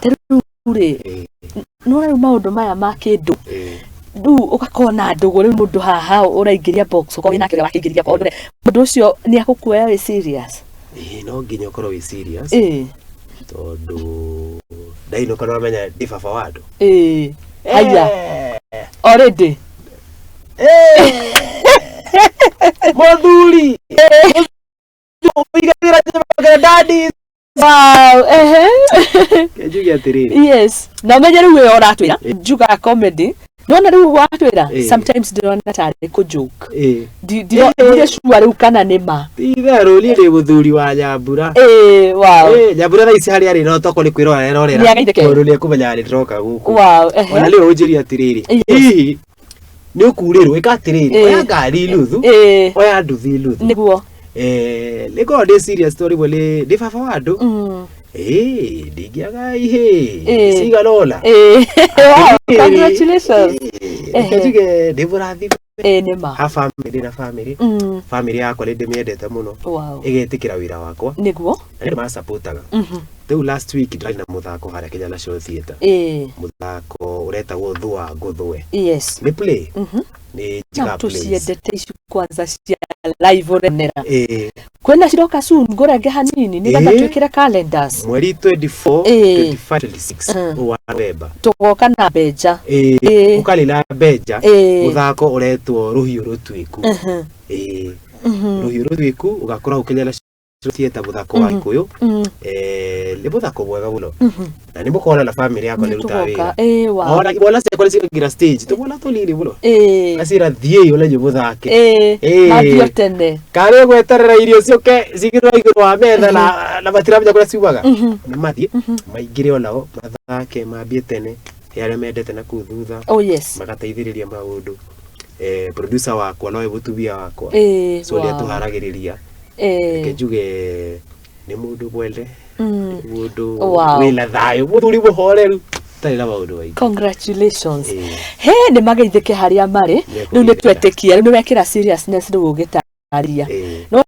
Ta rĩu rĩ, nĩwona rĩu maũndũ maya ma kĩndũ, rĩu ũgakorwo na ndũgũ, rĩu mũndũ haha ũraingĩria box, ũkorwo wĩnake ũrĩa wakĩingĩria box, mũndũ ũcio nĩ agũkuoya wĩ serious? Ĩĩ, no nginya ũkorwo wĩ serious, tondũ ndainũka nĩwamenya ndĩ baba wa andũ. Ĩĩ, haya, already. Mũthuri ũigagĩra njĩra daddy. Wow, ehe. Njuge atĩrĩrĩ. Yes, na ũmenye rĩu ĩyo ũratwĩra njugaga comedy, nona rĩu watwĩra, sometimes ndĩrona tarĩ kũ joke. Ndirĩ sure rĩu kana nĩ ma. Itherũ niĩ ndĩ mũthuri wa Nyambura. Ĩĩ, wow. Nyambura thaa ici harĩa arĩ no toko nĩ kwĩrora erorera. Nĩageithĩke. Tondũ nĩ ekũmenya nĩ ndĩroka gũkũ. Wow, ehe. Ona rĩu ũnjĩrie atĩrĩrĩ, hihi nĩ ũkurĩrwo, ĩka atĩrĩrĩ, oya ngari nuthu, oya nduthi nuthu. Nĩ ngoragwo ndĩ serious tondũ rĩmwe ndĩ baba wa andũ. Ndingĩaga ihĩ cigana ũna. Wow, congratulations. Reke njuge ndĩ mũrathime. Ĩĩ, nĩ ma. Ha family na family. Family yakwa nĩ ndĩmĩendete mũno. Ĩgetĩkĩra wĩra wakwa. Na nĩ macapotaga. Rĩu last week ndĩrarĩ na mũthako harĩa Kenya National Theatre. Mũthako ũretagwo Thua Ngũthũe. Nĩ play. Nĩ Na njiga plays. tũciendete ici kwanza cia live ũrenera. Kwĩna ciroka soon, ngũrenge hanini nĩgetha twĩkĩre calendars. Mweri 24, 25, 26 wa November. Tũgoka na mbenja. Ũkarĩ na mbenja. Mũthako ũretwo Rũhiũ Rũtuĩku. Rũhiũ Rũtuĩku ũgakora hau Kenya National Theatre, mũthako wa Gĩkũyũ. Nĩ mũthako mwega mũno. Na nĩ mũkona na family yakwa nĩ rutaga Nĩtũgoka. wĩra. Wow. Ona imwana ciakwa nĩ ciraingĩra stage, tũmwana tũnini mũno. Ngacĩra thiĩi ona inyuĩ mũthake. Mambio tene. Karĩ gweterera irio ciũke cigĩrwo igũrũ wa metha na matiramenya kũrĩa ciumaga. Nĩ mathiĩ maingĩre onao mathake, mambie tene, he arĩa mendete na kũu thutha. Oh yes. Magateithĩrĩria maũndũ. Producer wakwa nowe mũtumia wakwa. So nĩ atũharagĩrĩria. Reke njuge nĩ mũndũ mwende, mũndũ wĩna thayũ, mũthuri mũhoreru, ũtarĩ na maũndũ maingĩ. Congratulations. He nĩ mageithĩke harĩa marĩ. Rĩu nĩ Nĩekũgeithĩka. twetĩkia rĩu nĩ wekĩra seriousness rĩu ũgĩtarĩria. No.